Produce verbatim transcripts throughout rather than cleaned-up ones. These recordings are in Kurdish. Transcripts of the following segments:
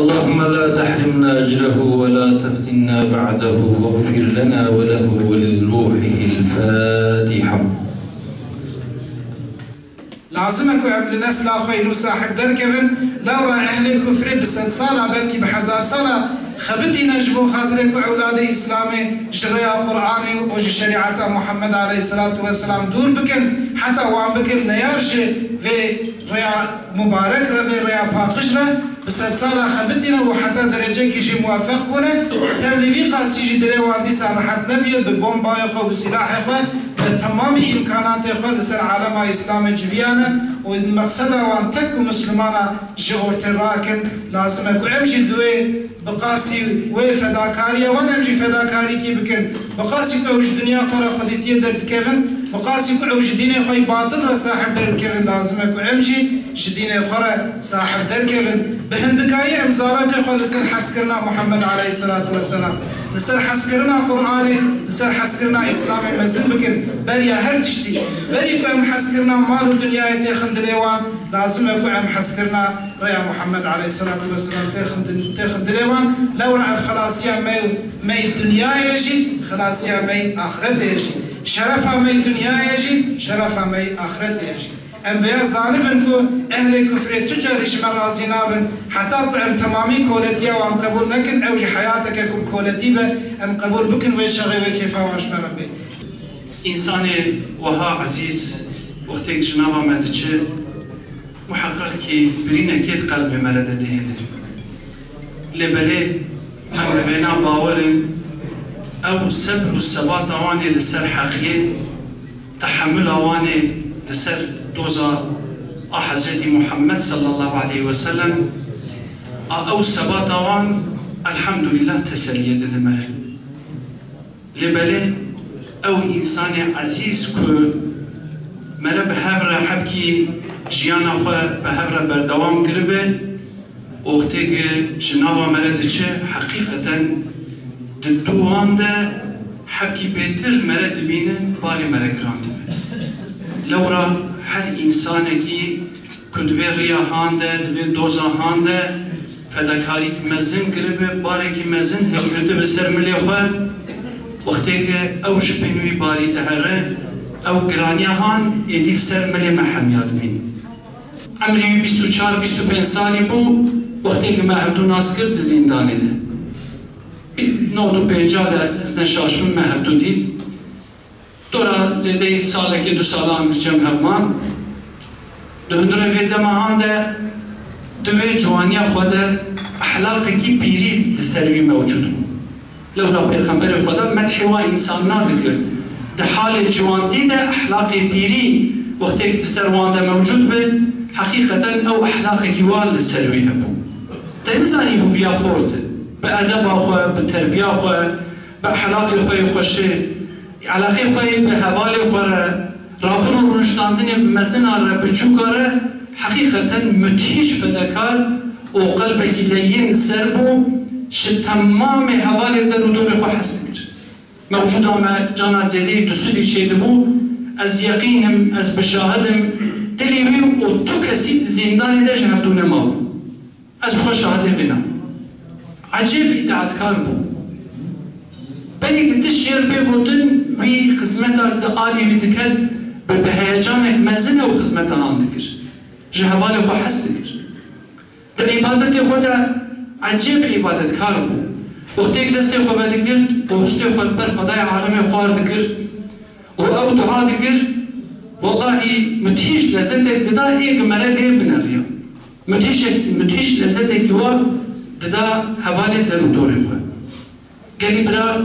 اللهم لا تحرمنا أجره ولا تفتنا بعده واغفر لنا وله ولروحه. الفاتحة. Lazim e ku em li nesla xwe yê nû sahibder kevin, lewra ehlê kufrê bi sedsala, belkî bi hezarsala xebitîne ji bo xatirê ku ewladê Îslamê ji rêya Qur'anê û ji şerîeta Muhammed aleyhisselatu vesselam dûr bikin, heta wan bikin neyar ji vê rêya mubarek re, vê rêya paqij re. Bi sedsala xebitîne û heta derecekî jî muwefeq bûne, tevlî vî qasî jî dilê wan dîsa rehet nebûye, bi bombayê xwe, bi silahê xwe, bi temamî îmkanatê xwe li ser alema Îslamê civiyane û mexseda wan tek ku Mislimana ji ortê rakin. Lazim e ku em jî di wê bi qasî wê fedakariya wan em jî fedakarîkî bikin. Bi qasî ku ew ji dinya xwe re xwedîtiyê derdikevin, bi qasî ku ew ji dînê xwe yî batil re sahib derdikevin, lazim e ku em jî ji dînê xwe re sahib derkevin. Bi hindikayî em zarokê xwe li ser hezkirina Muhammed aleyhisselatu vesselam, li ser hezkirina Qur'anê, li ser hezkirina Îslamê mezin bikin. Beriya her tiştî, berî ku em hezkirina mal û dinyayê têxin dilê wan, lazim e ku em hezkirina rêya Muhammed aleyhisselatu vesselam têxin din-, têxin dilê wan. Lewra ev xelasiya me û me yê dinyayê jî, xelasiya me yê axretê jî. Şerefa me yê dinyayê jî, şerefa me yê axretê jî. Em vêya zanibin ku ehlê kufrê tu carî ji me razî nabin, heta ku em temamî koletiya wan qebûl nekin, ew jî heyateke ku bi koletî be, em qebûl bikin, wê çaxê wê kêfa wan ji me re bê. Însanê wiha ezîz, wextêk ji nava me diçe, muheqeq kî birînekê di qelbê me re de dihêle. Lê belê em bi vêna bawer in, ew sebr û sebata wan ê li ser heqiyê, tehemula wan ê li ser doza a Hezretî Muhammed sallallahu aleyhi ve sellem, a ew sebata wan, elhamdulillah, teseliyê dide me re. Lê belê ew însanê ezîz ku me re bi hev re hebkî jiyana xwe bi hev re berdewam kiribe, wextê ku ji nava me re diçe, heqîqeten di dû wan de hebkî bêtir me re dibînin, balê me re giran dibe. Lewra her însanekî ku di vê riya han de, di vê doza han de fedakarîk mezin kiribe, barekî mezin hevgirtibe ser milê xwe, wextê ke ew ji pênûyî barî dihere, ew giraniya han êdî li ser milê me hemiya dibîn. Emrî wî bîst û çar bîst û pênc salî bû, wextê ke me hevdû nas kir di zîndanê de. Nod û pênca de ez ne şaş bim, me hevdû dît. Dora zêdeyî salekê du salan li cem hev man. Di hundirê vê dema han de di wê ciwaniya xwe de ehlaqekî pîrî li ser wî mewcûd bû. Lewra Pêxemberê Xweda medhê wa însanina dikir. Di halê ciwantî de ehlaqê pîrî wextêk di ser wan de mewcûd be, heqîqeten ew ehlaqekî wa li ser wî hebû. Te nizanî hûviya xort e. Bi edeba xwe, bi terbiya xwe, bi ehlaqê xwe yê xweşê, eleqê xwe yê bi hevalê xwe re, rabûn û rûniştandinê bi mezina re, biçûka re, heqîqeten mudhîş fedakar û qelbekî leyîn ser bû, ji temamê hevalê der û dorê xwe hez dikir. Mewcûda me cana zêdeyî di Sûdî çêdibû, ez yeqîn im, ez bi şahid im, dilê wî û tu kesî di zîndanê de ji hevdû nemabû. Ez bi xwe şahidê vê ne. Ecêb îtaetkar bû. Berî ku tişt jê re bê gotin, wî xizmeta di alî wî diket, bi, bi heyecanek mezin ew xizmeta han dikir. Ji hevalê xwe hez dikir. Di îbadetê xwe de ecêb îbadetkar bû. Wextêk destê xwe vedigirt û hustê xwe li ber Xwedayê alemê xwar dikir, û ew dua dikir, wellahî mudhîş lezetek dida ê ku mere lê bineriya. Mudhîşek, mudhîş lezetekî wa dida hevalê der û dorê xwe. Gelî bira,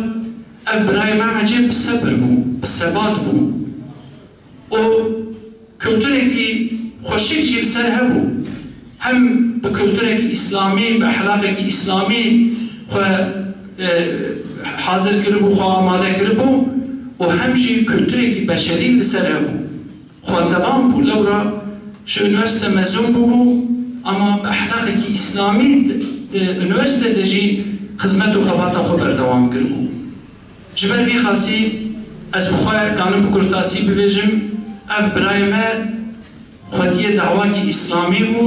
ev birayê me ecêb bi sebir bû, bi sebat bû. Û kulturekî xweşik jî li ser hebû. Hem bi kulturekî îslamî, bi ehlaqekî îslamî xwe, e, hazir kiribû, xwe amade kiribû û hem jî kulturekî beşerî li ser hebû. Xwendevan bû, lewra ji unîversîte mezûn bûbû, ama bi ehlaqekî îslamî di, di unîversîte de jî xizmet û xebata xwe berdewam kiribû. Ji ber vî xasî ez bi xwe kanim bi kurtasî bivêjim, ev birayê me Xwediyê dawakî îslamî bû,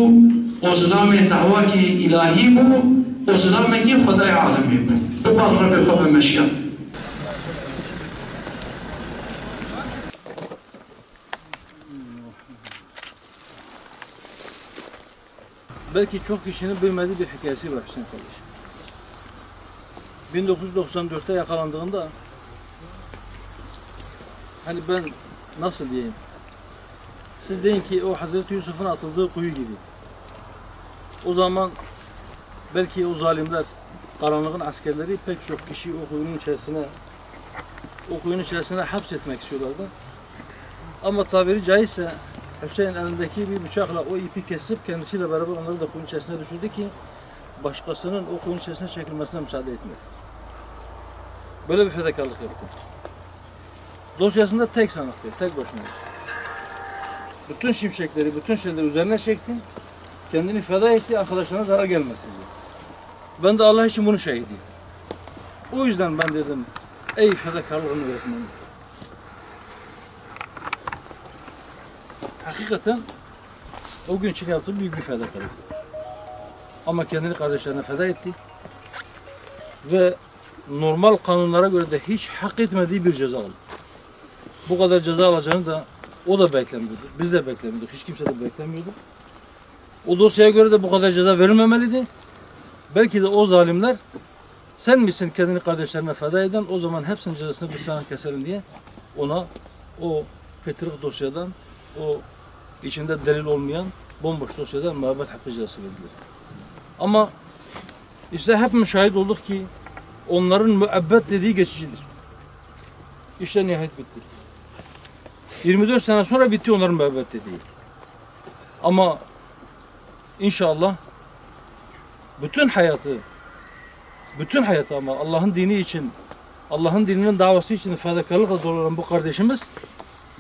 û zilamê dawakî îlahî bû, û zilamekî Xwedayê alemê bû. Bi bal Rebê xwe ve meşiya. Belki çok kişinin bilmediği bir hikayesi var Hüseyin kardeşim. Bin dokuz yüz doksan dörtte yakalandığında, hani ben nasıl diyeyim, siz deyin ki o Hazreti Yusuf'un atıldığı kuyu gibi. O zaman belki o zalimler, karanlığın askerleri pek çok kişi o kuyunun içerisine, o kuyunun içerisine hapsetmek istiyorlardı. Ama tabiri caizse Hüseyin elindeki bir bıçakla o ipi kesip kendisiyle beraber onları da kuyunun içerisine düşürdü ki başkasının o kuyunun içerisine çekilmesine müsaade etmedi. Böyle bir fedakarlık yaptı. Dosyasında tek sanıktı, tek başına. Bütün şimşekleri, bütün şeyleri üzerine çekti. Kendini feda etti, arkadaşlarına zarar gelmesin diye. Ben de Allah için bunun şahidiyim. O yüzden ben dedim, ey fedakarlığın öğretmeni. Hakikaten o gün için yaptığı büyük bir fedakarlık. Ama kendini kardeşlerine feda etti. Ve normal kanunlara göre de hiç hak etmediği bir ceza aldı. Bu kadar ceza alacağını da o da beklemiyordu. Biz de beklemiyorduk. Hiç kimse de beklemiyordu. O dosyaya göre de bu kadar ceza verilmemeliydi. Belki de o zalimler, sen misin kendini kardeşlerine feda eden, o zaman hepsinin cezasını biz sana keselim diye ona o kıtırık dosyadan, o içinde delil olmayan bomboş dosyadan müebbet hapis cezası verdiler. Ama işte hep şahit olduk ki onların müebbet dediği geçicidir. İşte nihayet bitti. Yirmi dört sene sonra bitti onların müebbet dediği. Ama inşallah bütün hayatı, bütün hayatı ama Allah'ın dini için, Allah'ın dininin davası için fedakarlıkla dolu olan bu kardeşimiz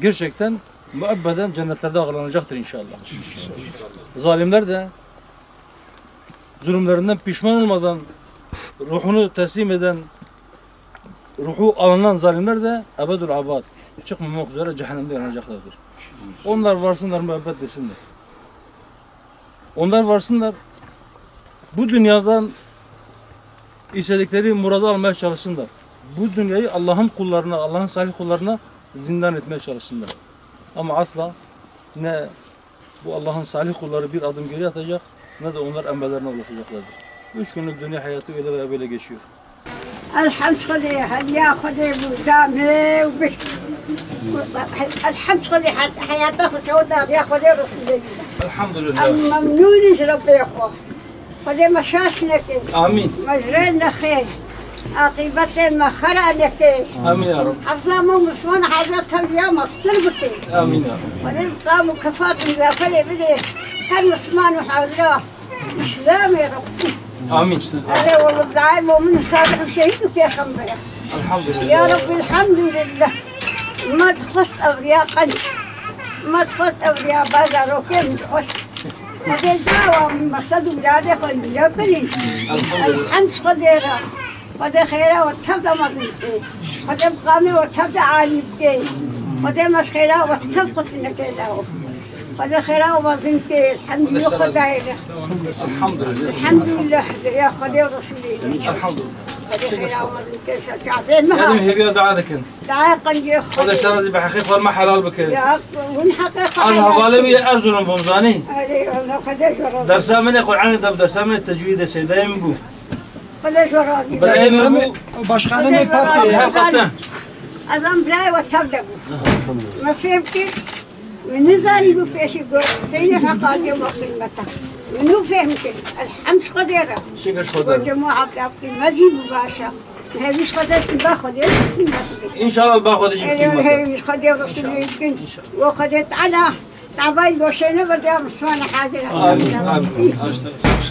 gerçekten müebbeden cennetlerde ağırlanacaktır inşallah. Zalimler de zulümlerinden pişman olmadan ruhunu teslim eden, ruhu alınan zalimler de ebedül abad çıkmamak üzere cehennemde yanacaklardır. Onlar varsınlar, müebbet desinler. Onlar varsınlar, bu dünyadan istedikleri muradı almaya çalışsınlar. Bu dünyayı Allah'ın kullarına, Allah'ın salih kullarına zindan etmeye çalışsınlar. Ama asla ne bu Allah'ın salih kulları bir adım geri atacak, ne de onlar emellerine ulaşacaklardır. Üç günlük dünya hayatı öyle veya böyle geçiyor. Elhemd Xwedê, hediya Xwedê bû, da me û bir. Elhemd Xwedê, het-, heyata xwe şewda ya Xwedê Resûlê. Elhamdülillah. Em memnûn in ji Rebbê xwe. Xwedê me şaş neke. Amîn. Me ji rê nexê. Aqîbetê me xera neke. Amîn ya Rab. Hefza me û Miswan hazir tev ya me stir bike. Amîn ya Rab. Xwedê bi tam û kefat û zaferê bide her Miswan û hazira. Îslamê Rebbî. Amîn. Erê wele bi dayê momin û salih û şehîd û pêxember e. Elhamdülillah. Ya Rebbî, elhamdülillah. Me dixwest ewriya qenc. Me dixwest ewriya bazarokê min dixwest. Xwedê dawa min mexsed û miradê xwe nîya kirin. Elhamd Xwedê re. Xwedê xêra we tev de mezin bike. Xwedê biqamê we tev de alî bike. Xwedê me ji xêra we tev qut neke lawo. Xwedê xêra we mezin bike. Elhamdülillah Xwedayê re. Elhamdülillah. Elhamdülillah. Ya Xwedê Resûlê. Elhamdülillah. Xwedê xêra we mezin bike. Ser çavê me ha. Hêviya dua dikin. Dua qencê Xwedê. Xwedê ser razî be, heqê xwe me helal bike. Ya, hûn heqê xwe helal. Ez hevalê wî Erzurum bûm, zanî. Erê, Allah Xwedê ji we razî. Dersa min ê Qur'anê de, dersa min ê tecwîdê seydayê min bû. Xwedê ji we razî be. Birayê min bû. Başkanê me partiyê. Xwedê ji we razî be. Ez an birayê we tev de bû. Me fêm kir. Min nizanî bû pêşî got, Hüseyinê Feqadiyê me qîmeta. Min nû fêhm kir. Elhemd ji Xwedê re. Şikir ji Xwedê. Got, Cemo Abdabkî mezî bû baş e. Hêvî ji Xwedê dikin, ba Xwedê dikin, ba Xwedê. Înşallah ba Xwedê jî dikin. Hêvî ji Xwedê Resûlê dikin. Înşallah. We Xwedê Teala davayî goşê neberdiya Miswanê hazir e. Amîn, amîn.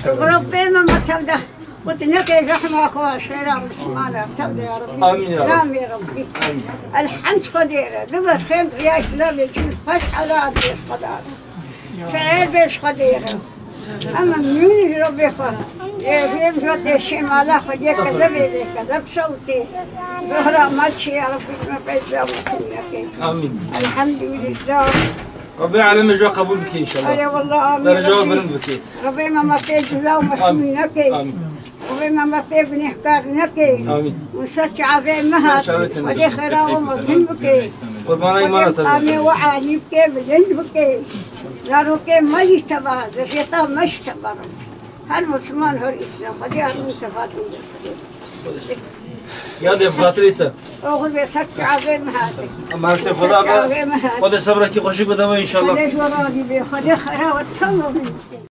Rebbê me me tev de. Wet neke zehma xwe, şêra Mismana tev de ya Rebbî. Amîn ya Rebbî. Selam ya Rebbî. Amîn. Elhemd Xwedê re. Dibe xêr ya Îslamê çû xweş hala bê Xweda re. Xêr bê ji Xwedê re. Em memnûn in ji Rebbê xwe. Ê, hêm jot dê şêmala Xwedê kezebê bê, kezeb şewtê. Zohra me çi ya Rebbî me peyda Mesîh neke. Amîn. Elhemdulillah. Rabbê alemê ji we qebûl bike înşallah. Ey wallah, amîn. Dereca we bilind bike. Rabbê me me pê ceza û mesûl neke. Amîn. Rabbê me me pê binêhkar neke. Amîn. Û ser çavê me hat. Ser çavê te Xwedê xêra we mezin bike. Qurbana îmana te. Amê we alî bike, bilind bike. Zarokê me jî teva, zirriyeta me jî teva. Her Müslüman, her İslam. Xwedê amîn şefaat. Yadê bi xatirê te. Oxir bê ser çavê me hate. Emanet Xweda be. Xwedê sebrekî xweşik bide we înşallah. Xwedê ji we razî be. Xwedê xera we tamam.